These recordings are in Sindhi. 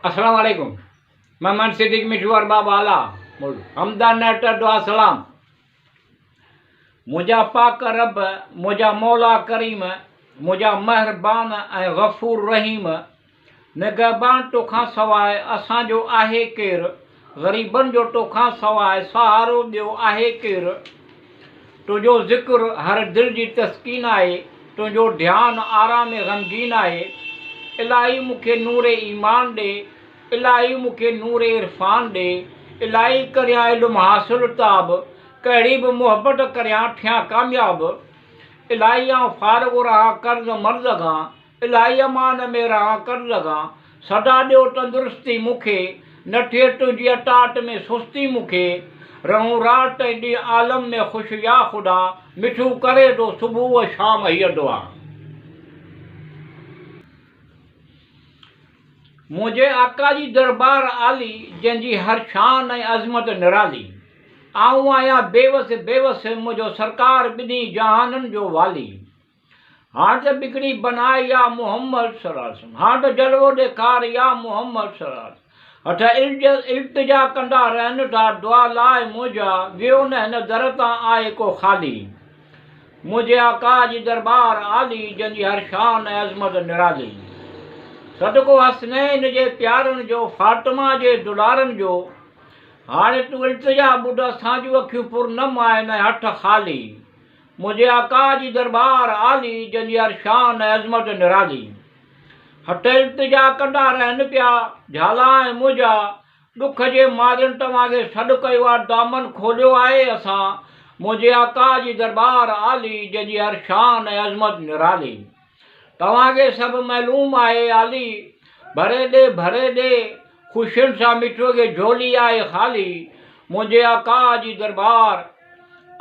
السلام عليڪم محمد صديق مٺو ارباب اعليٰ ملڪ حمدا نهٽ دعا سلام منهنجا پاڪ رب منهنجا مولا ڪريم منهنجا مهربان ۽ غفور رحيم نگهبان توکان سواء اسان جو آهي ڪير غريبن جو توکان سواء سهارو ٻيو آهي ڪير تنهنجو ذڪر هر دل جي تسڪين آهي، تنهنجو ڌيان آرام غمگين آهي. الاهي مون کي نور ايمان ڏي، الاهي مون کي نور عرفان ڏي. الاهي ڪريان علم حاصل تاب، ڪهڙي به محبت ڪريان ٿيان ڪامياب. الاهي آئون فارغ رهان قرض مرض کان، الاهي امان ۾ رهان ڪر لڳان، سدا ڏيو تندرستي مون کي، نه ٿئي تنهنجي اطاعت ۾ سستي مون کي، رهون رات ۽ ڏينهن عالم ۾ خوش يا خدا، مٺو ڪري ٿو صبح و شام هيء دعا. منهنجي آقا جي دربار عالي، جنهن جي هر شان ۽ عظمت نرالي. آئون آهيان بيوس بيوس، منهنجو سرڪار ٻنهي جهانن جو والي. هاڻ ته بگڙي بناء يا محمد صلي الله عليه وسلم هاڻ ته جلوو ڏيکار يا محمد صلي الله عليه وسلم هٺ التجا ڪندا رهن ٿا دعا لاء منهنجا ويو نه هن در تان آهي ڪو خالي منهنجي آقا جي دربار عالي جنهن جي هر شان ۽ عظمت نرالي صدقو حسنين جي پيارن جو فاطمه جي دلارن جو هاڻي تون التجا ٻڌ اسان جون اکيون پر نم آهن ۽ هٿ خالي منهنجي آقا جي درٻار عالي جنهن جي هر شان ۽ عظمت نرالي. هٺ التجا ڪندا رهن پيا جهالا ۽ منهنجا ڏک جي مارين توهان کي سڏ ڪيو آ دامن کوليو آهي اسان منهنجي آقا جي درٻار عالي جنهن جي هر شان ۽ عظمت نرالي. توهان کي سڀ معلوم آهي عالي ڀري ڏي ڀري ڏي خوشين سان مٺوء کي جهولي آهي خالي منهنجي آقا جي دربار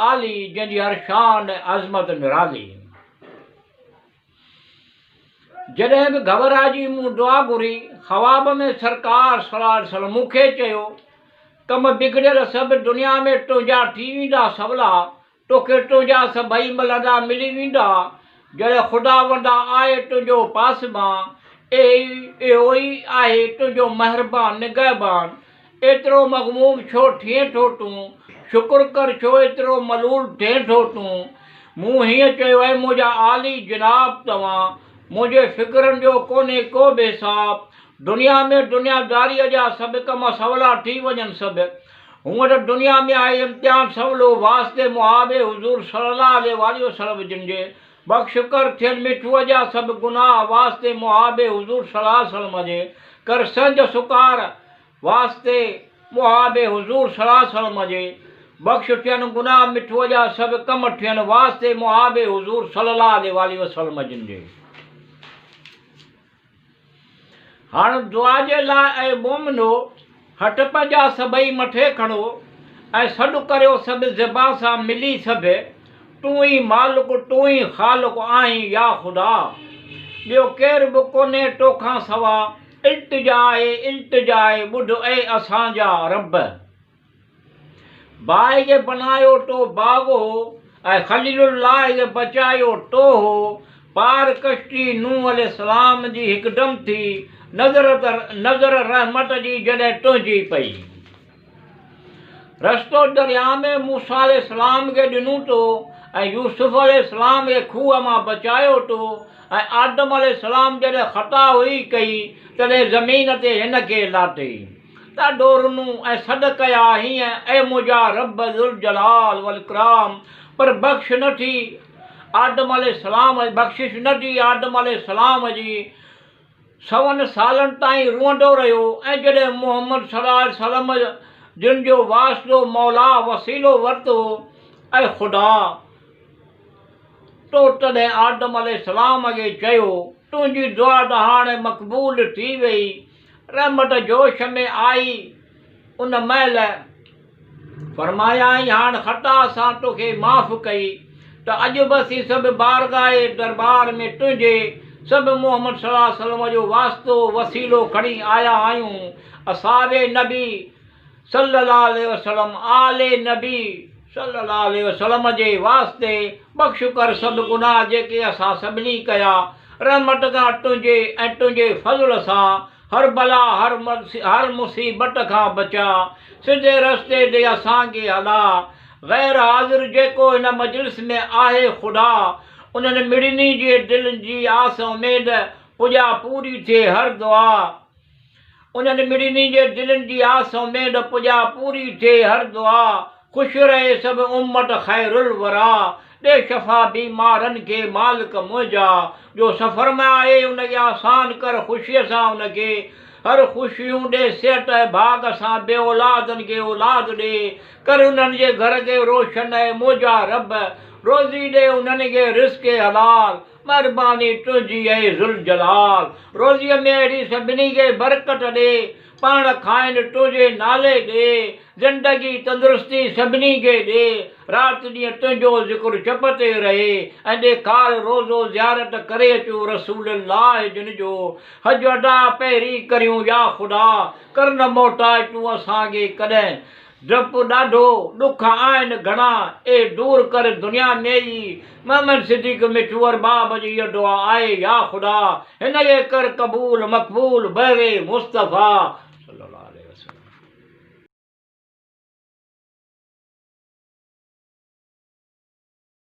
عالي جنهن جي هر شان ۽ عظمت نرالي. جڏهن به گهٻرائجي مون دعا گهري خواب ۾ سرڪار صلي الله عليه وسلم مون کي چيو ڪم بگڙيل سڀ دنيا ۾ تنهنجا ٿي ويندا سولا توکي تنهنجا سڀئي ملندا ملي ويندا، جڏهن خداوندا آهي تنهنجو پاسبان، اهو ئي آهي تنهنجو مهربان نگهبان، ايترو مغموم ڇو ٿئين ٿو تون، شڪر ڪر ڇو ايترو ملول ٿئين ٿو تون. مون هيئن چيو اي منهنجا عالي جناب توهان منهنجي فڪرن جو ڪونهي ڪو به حساب، دنيا ۾ دنياداريء جا سڀ ڪم سولا ٿي وڃن سڀ هونء ته دنيا ۾ آهي امتحان سولو واسطي محابي حضور صلي الله عليه واٰله وسلم جن جي بخش ڪر ٿين مٺوء جا سڀ گناهه واسطي محابي حضور صلي الله عليه وسلم جي ڪر سهنج سڪار واسطي محابي حضور صلي الله عليه وسلم جي بخش ٿين گناهه مٺوء جا سڀ ڪم ٿين واسطي محابي حضور صلي الله عليه واٰله وسلم جن جي. هاڻ دعا جي لاء اي مؤمنو! هٺ پنهنجا سڀئي مٿي کڻو ۽ سڏ ڪريو سڀ زبان سان ملي سڀ، تون ئي مالڪ تون ئي خالق آهين يا خدا! ٻيو ڪير به ڪونهي توکان سوا، التجا آهي التجا آهي ٻڌ اي اسان جا رب! باهه کي بنايو تو باغ هو ۽ خليل الله کي بچايو تو هو. پار ڪشتي نوح عليه السلام جي هڪدم ٿي نظر نظر رحمت جي جڏهن تنهنجي پئي. رستو درياء ۾ موسيٰ عليه السلام کي ڏنو تو ۽ يوسف عليه السلام کي کوهه مان بچايو تو ۽ آدم عليه السلام جڏهن خطا هئي ڪئي تڏهن زمين تي هن کي لاٿئي. ڏاڍو رنو ۽ سڏ ڪيا هيئن، اي منهنجا رب ذوالجلال والاڪرام! پر بخش نه ٿي آدم عليه السلام بخشش نه ٿي آدم عليه السلام جي سون سالن تائين روئندو رهيو ۽ جڏهن محمد صلي الله عليه وسلم جن جو واسطو مولا وسيلو ورتو اي خدا! تو تڏهن آدم عليه السلام کي چيو تنهنجي دعا ته هاڻي مقبول ٿي وئي رحمت جوش ۾ آئي ان مهل فرمايائين هاڻ خطا اسان توکي معاف ڪئي ته اڄ به اسين سڀ بارگاهه دربار ۾ تنهنجي سڀ محمد صلي الله عليه وسلم جو واسطو وسيلو کڻي آيا آهيون اصحاب نبي صلي الله عليه وسلم آل نبي صلي الله عليه وسلم جي واسطي بخش ڪر سڀ گناهه جيڪي اسان سڀني ڪيا رحمت کان تنهنجي ۽ تنهنجي فضل سان هر بلا هر هر مصيبت کان بچاء، سڌي رستي تي اسان کي هلاء، غير حاضر جيڪو هن مجلس ۾ آهي خدا انهن مڙني جي دلن جي آس اميد پڄا پوري ٿئي هر دعا انهن مڙني جي دلن جي آس اميد پڄا پوري ٿئي هر دعا خوش رهي سڀ امت خير الوريٰ ڏي شفا بيمارن کي مالڪ منهنجا جو سفر ۾ آهي ان کي آسان ڪر خوشيء سان ان کي هر خوشيون ڏي صحت ۽ ڀاڳ سان بي اولادن کي اولاد ڏي ڪر انهن جي گهر کي روشن اي منهنجا رب روزي ڏي انهن کي رزق حلال مهرباني تنهنجي اي ذوالجلال روزيء ۾ اهڙي سڀني کي برڪت ڏي پاڻ کائن تنهنجي نالي ڏي، زندگي تندرستي سڀني کي ڏي، رات ڏينهن تنهنجو ذڪر چپ تي رهي ۽ ڏيکار روضو زيارت ڪري اچون رسول الله جن جو حج ادا پهرين ڪريون يا خدا ڪر نه موٽائي تون اسان کي ڪڏهن ڊپ ڏاڍو، ڏک آهن گهڻا، اي دور ڪر دنيا ۾ ئي. محمد صديق مٺو ارباب جي هيء دعا آهي، يا خدا! هن کي ڪر قبول مقبول بهر مصطفيٰ صلي الله عليه وسلم.